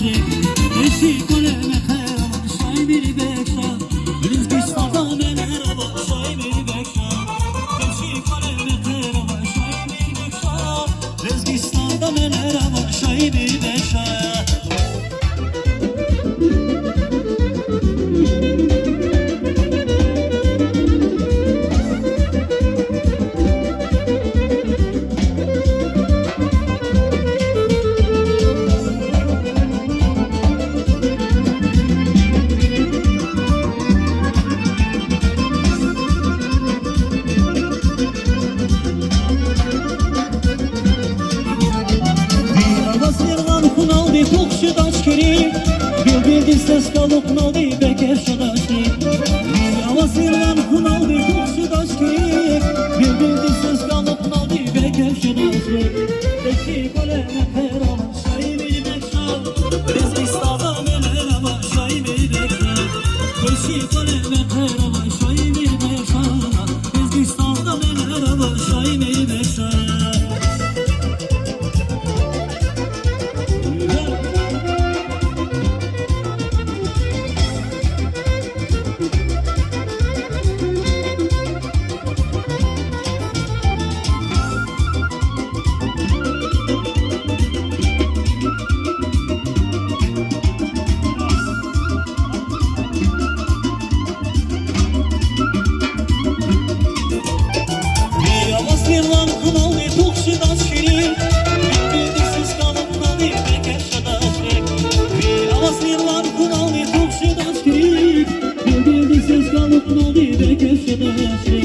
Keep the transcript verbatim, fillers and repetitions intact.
Беши кӀвале мехъер авай Шаймир бекша, Лезгистанда мелер авай Шаймир бекша. Беши кӀвале мехъер авай Шаймир бекша, Лезгистанда мелер авай Шаймир бекша. Вири аваз Лерван хуналди тух жедач кирик, билбилди сес галукьналди бекер шадач рикӀ. Вири аваз Лерван хуналди тух жедач кирик, билбилди сес галукьналди бекер шадач рикӀ. Беши кӀвале мехъер авай Шаймир бекша, Лезгистанда мелер авай Шаймир бекша. Беши кӀвале мехъер авай Шаймир бекша, Лезгистанда мелер авай Шаймир бекша. Вири аваз Лерван хуналди тух жедач кирик, билбилди сес галукьналди бекер шадач рикӀ. Вири аваз Лерван хуналди тух жедач кирик, билбилди сес галукьналди бекер шадач рикӀ.